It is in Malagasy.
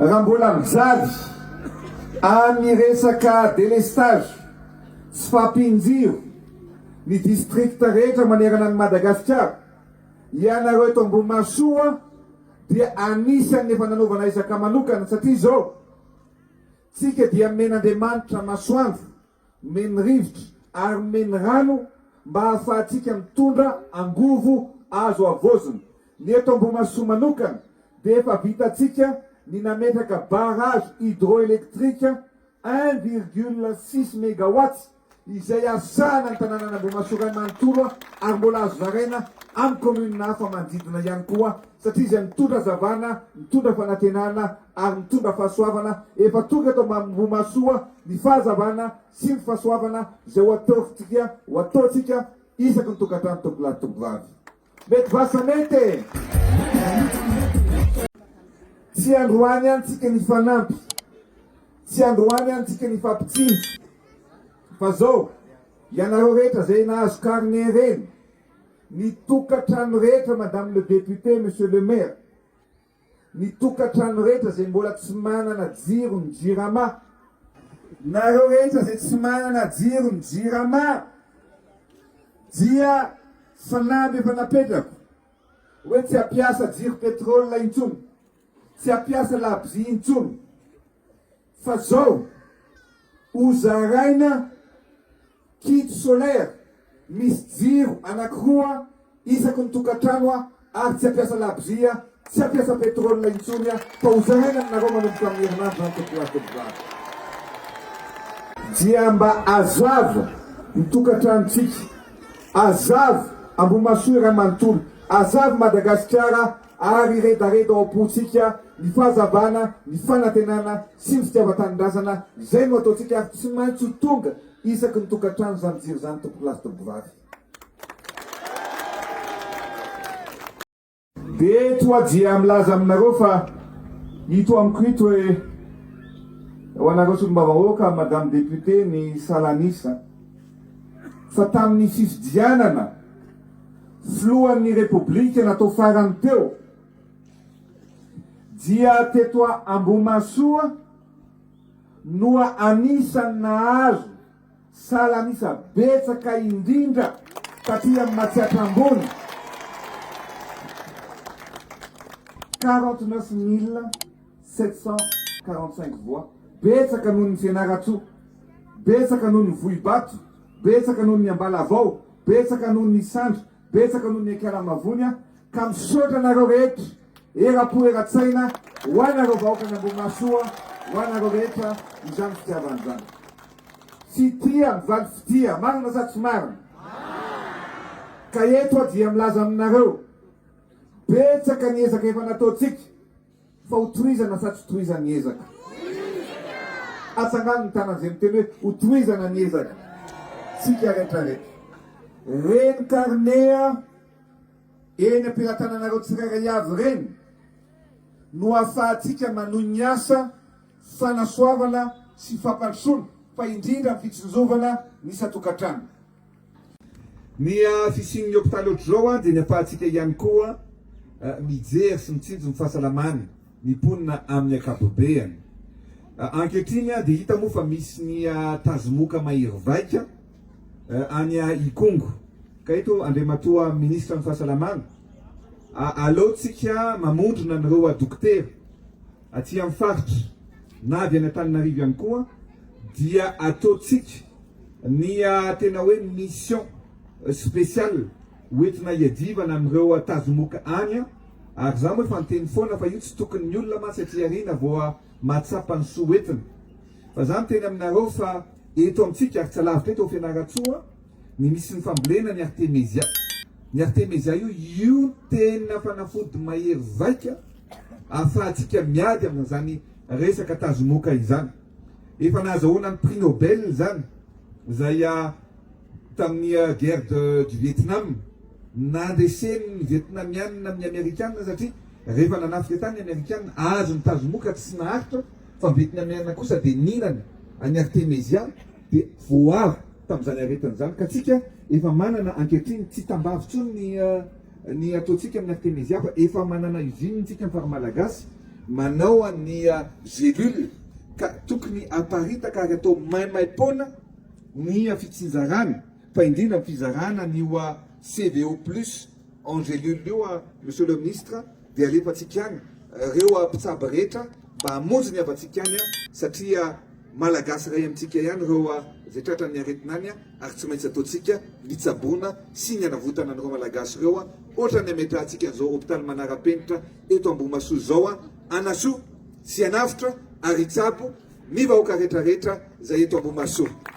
Raha mbola mijaly amin'ny resaka délestage sy fahampian-jiro ny district rehetra manerana an'i Madagasikara, ianareo eto Ambohimahasoa dia anisan'ny efa nanaovana ezaka manokana satria izao tsika dia nomen'Andriamanitra masoandro, nomeny rivotra ary nomeny rano mba hahafahantsika mitondra angovo azo havaozina. Ny eto Ambohimahasoa manokana dia efa vitantsika ny nametraka barrage hydroélectrique 1,6 mégawatts izay ahasahana ny tanànan'Ambohimahasoa iray manontolo ary mbola azo zaraina amin'ny commune hafa manodidina ihany koa satria izay mitondra hazavana, mitondra fanantenana ary mitondra fahasoavana. Efa tonga eto Ambohimahasoa ny fahazavana sy ny fahasoavana izay ho ataontsika ho ataontsika isaky ny tokantrano tompolahy tompovavy. Mety va sa mety e? Tsy androany ihany tsika nifanampy, tsy androany ihany tsika nifampitsinjo, fa zao, ianareo rehetra zay nahazo carnet reny, ny tokantrano rehetra madame le député, monsieur le maire, ny tokantrano rehetra zay mbola tsy manana jiro ny jirama, nareo rehetra zay tsy manana jiro ny jirama dia fanamby efa napetrako hoe tsy hampiasa jiro pétrole intsony, tsy hampiasa labozia intsony fa zao ho zaraina Kit solaire misy jiro anankiroa isaky ny tokantrano ary tsy hampiasa labozia, tsy hampiasa pétrole intsony fa ho zaraina aminareo manomboka amin'ny herinandro izany tompolahy tompovavy. Dia mba azava ny tokantranontsika, azava Ambohimahasoa iray manontolo, azava Madagasikara ary hiredareda ao am-pontsika ny fahazavana, ny fanantenana sy ny fitiavan-tanindrazana, izay no ataontsika ary tsy maintsy ho tonga Isaky ny tokantrano izany jiro izany tompokolahy sy tompokovavy. Dia eto aho dia milaza aminareo fa ito amiko ito hoe ho anareo solombavambahoaka madame député ny salanisa fa tamin'ny fifidianana filohan'ny repoblika natao farany teo dia teto Ambohimahasoa no anisan'ny nahazo salan'isa betsaka indrindra taty amin'ny Matsiatra Ambony, 49 745 voix, betsaka noho ny Fianarantsoa, betsaka noho ny Vohibato, betsaka noho ny Ambalavao, betsaka noho ny Isandra, betsaka noho ny Ankalamavony, Ka misaotra anareo rehetra eram-po eran-tsaina ho anareo vahoakan' Ambohimahasoa, ho anareo rehetra izany fitiavana izany. Fitia mivaly fitia, marina sa tsy marina? Ka eto aho dia milaza aminareo, betsaka ny ezaka efa nataontsika, fa ho tohizana sa tsy tohizana ny ezaka? Atsangano ny tanan'izay miteny hoe ho tohizana ny ezaka. Tsika rehetra rehetra. Reny carnet Eny am-pelatananareo tsirairay avy ireny no ahafahantsika manohy ny asa fanasoavana sy fampandrosoana fa indrindra ny fitsinjovana ny isan-tokantrano. Ny fisian'ny hopitaly ohatr'izao dia ny ahafahantsika ihany koa mijery sy mitsinjo ny fahasalamany ny mponina amin'ny ankapobeany. Ankehitriny dia hita moa fa misy ny tazomoka mahery vaika any Ikongo. Ka eto Andriamatoa Minisitra ny Fahasalamana, aleo tsika mamondrona an'ireo dokotera aty amin'ny faritra na avy any Antananarivo ihany koa dia ataontsika ny tena hoe mission spéciale hoentina hiadivana amin'ireo tazomoka any ary za moa efa niteny foana fa io tsy tokony ny olona mantsy aty aoriana vao mahatsapa ny soa hoentina fa za miteny aminareo fa eto amintsika ary tsy alavitra eto ao Fianarantsoa ny misy ny fambolena ny artemisia. Ny artemisia io, io no tena fanafody mahery vaika ahafahantsika miady amin'izany resaka tazomoka izany. Efa nahazahoana ny prix Nobel izany, izay tamin'ny guerre de du Vietnam, nandresen'ny Vietnamiana amin'ny Amerikana satria rehefa nanafika tany ny Amerikana, azo ny tazomoka tsy naharitra fa ny Vietnamiana kosa dia nihinana an'ny artemisia dia voaro tamin'izany aretina izany ka tsika efa manana ankehitriny tsy tambavy intsony ny ny ataontsika amin'ny artemisia fa efa manana usine tsika amin'ny fary malagasy. manao ny gélule ka tokony aparitaka ary atao maimaim-poana ny fitsinjarana fa indrindra ny fizarana an'io CVO plus en gélule io Monsieur le Ministre dia alefantsika any ireo mpitsabo rehetra mba hamonjy ny havantsika any satria Malagasy iray amintsika ihany ireo izay tratran'ny aretina any ary tsy maintsy ataontsika ny hitsaboana sy ny hanavotana an'ireo Malagasy ireo ohatran'ny hametrahantsika an'izao hopitaly manara-penitra eto Ambohimahasoa izao hanasoa sy hanavotra ary hitsabo ny vahoaka rehetra rehetra izay eto Ambohimahasoa.